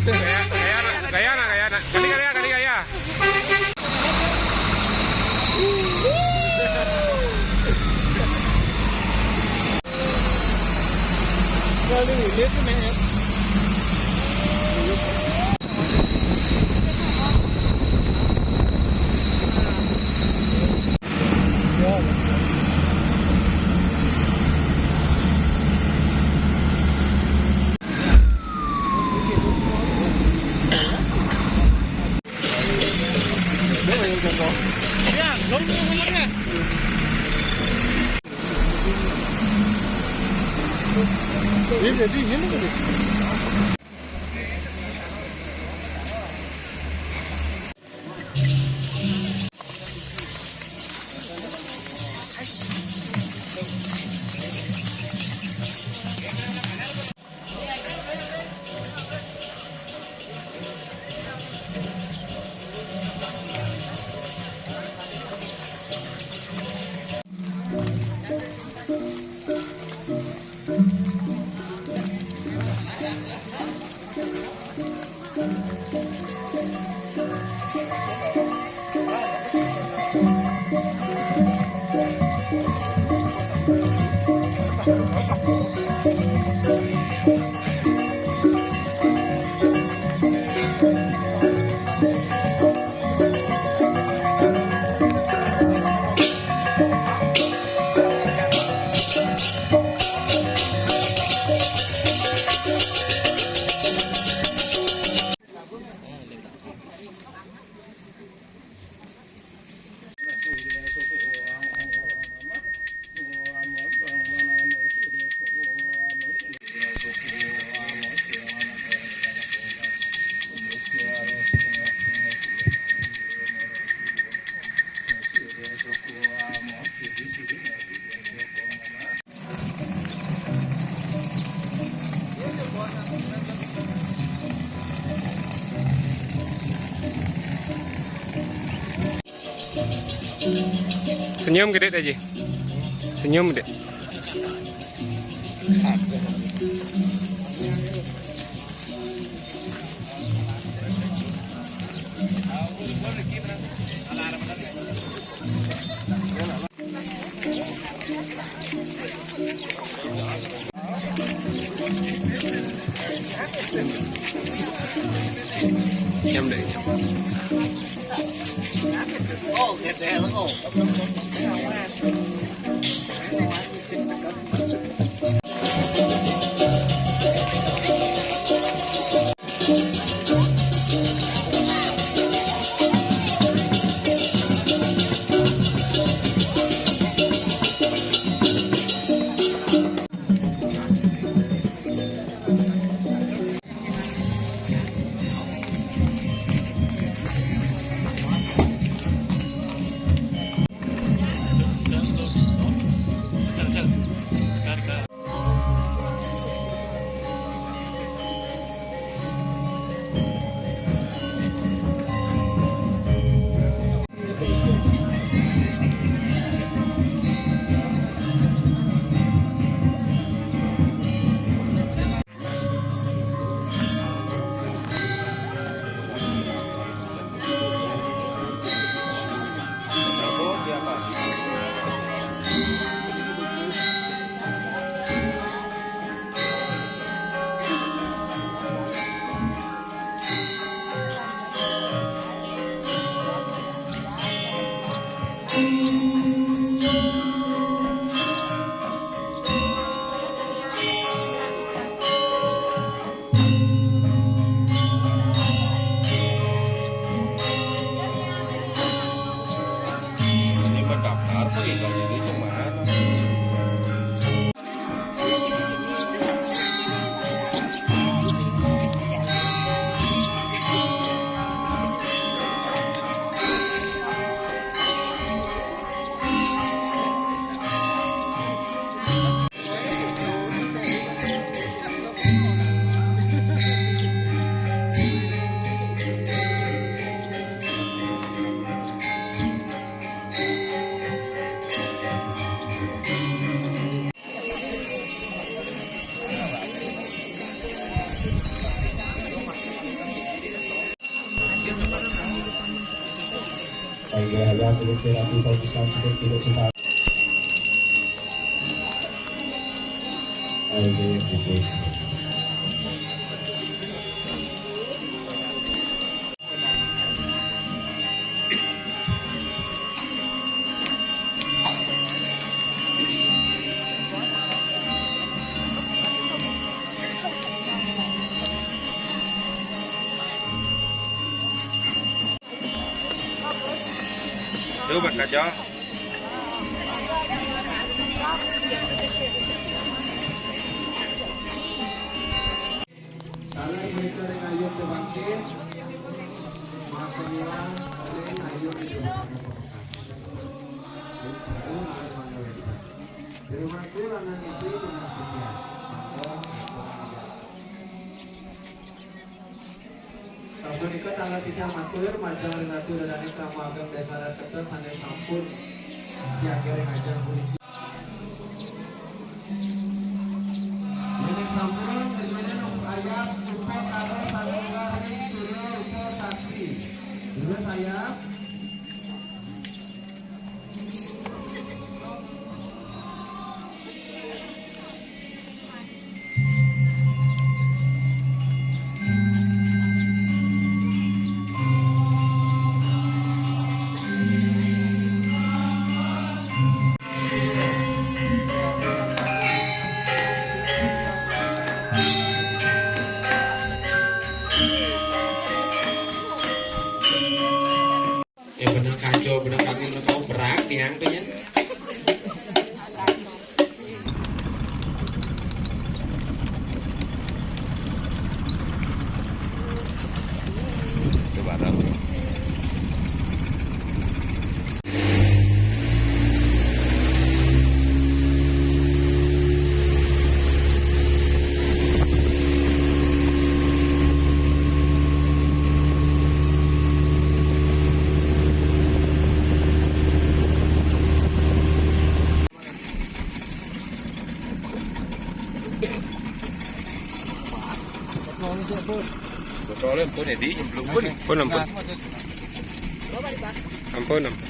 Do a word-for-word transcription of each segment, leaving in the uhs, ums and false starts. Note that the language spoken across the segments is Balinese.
Gaya, gaya, gaya, gaya. Ganti gaya, ganti gaya. Senyum gede aja. Senyum gede. Nyam deh. Ayo, ya, dulu kira aku tahu Islam sedikit tidak suka. Ayo, ya, gitu. Tuh, berkaca. Kalau mereka yang ayo terbangkit, maka orang lain ayo itu. Terima kasih, lanang istri, dengan sekian. Maka, Sapunika tanggal tiga matur majeng ring Ratu Radane Krama Ageng Desa Raketa sane sampun siaga ring ajeng puniki. Yen sampun, yen ayat upakara sane ring surya upa saksi. Terus ayat. Eh, benang kaco, benang kami, benang kau berak, tiang tuh, ya. Itu barang. Botolnya ampun, ya, di, belum pun. Ampun, ampun. Ampun, ampun.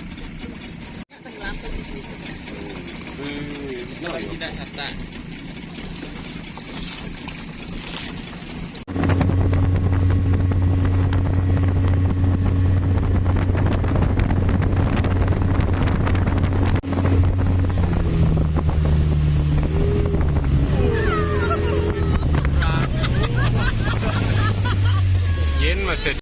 Yen masih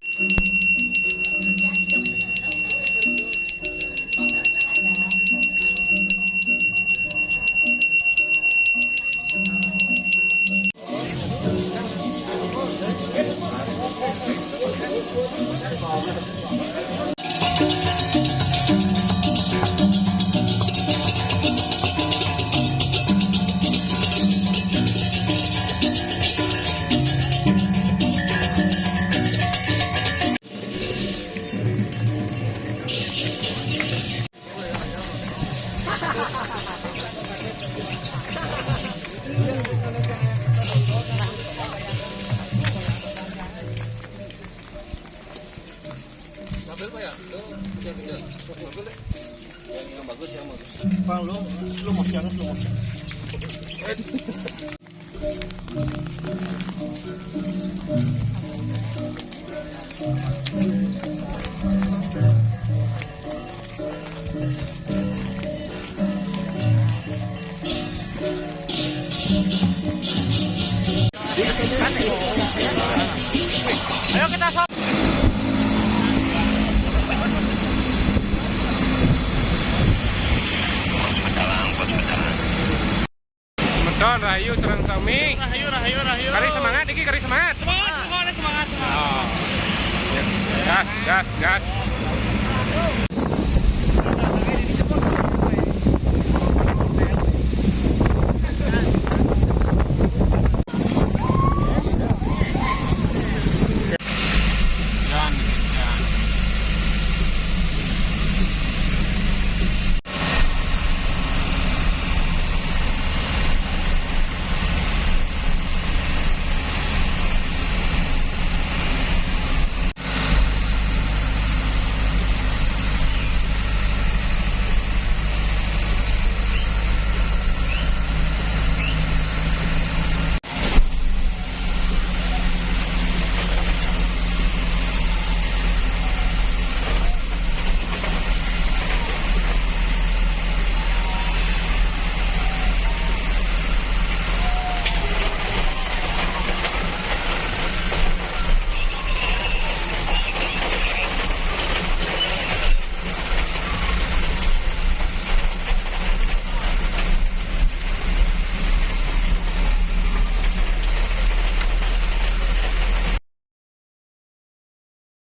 Sambil, Pak, ya? Lu, udah, udah. Sambil deh. Yang, yang bagus, yang bagus. Pak, lu slow motion, slow motion. Ayo kita so- Semeton rahayu sareng sami. Rahayu, rahayu, rahayu. Kari semangat iki, kari semangat. Semangat, pokoknya semangat, semangat. Oh. Gas, gas, gas.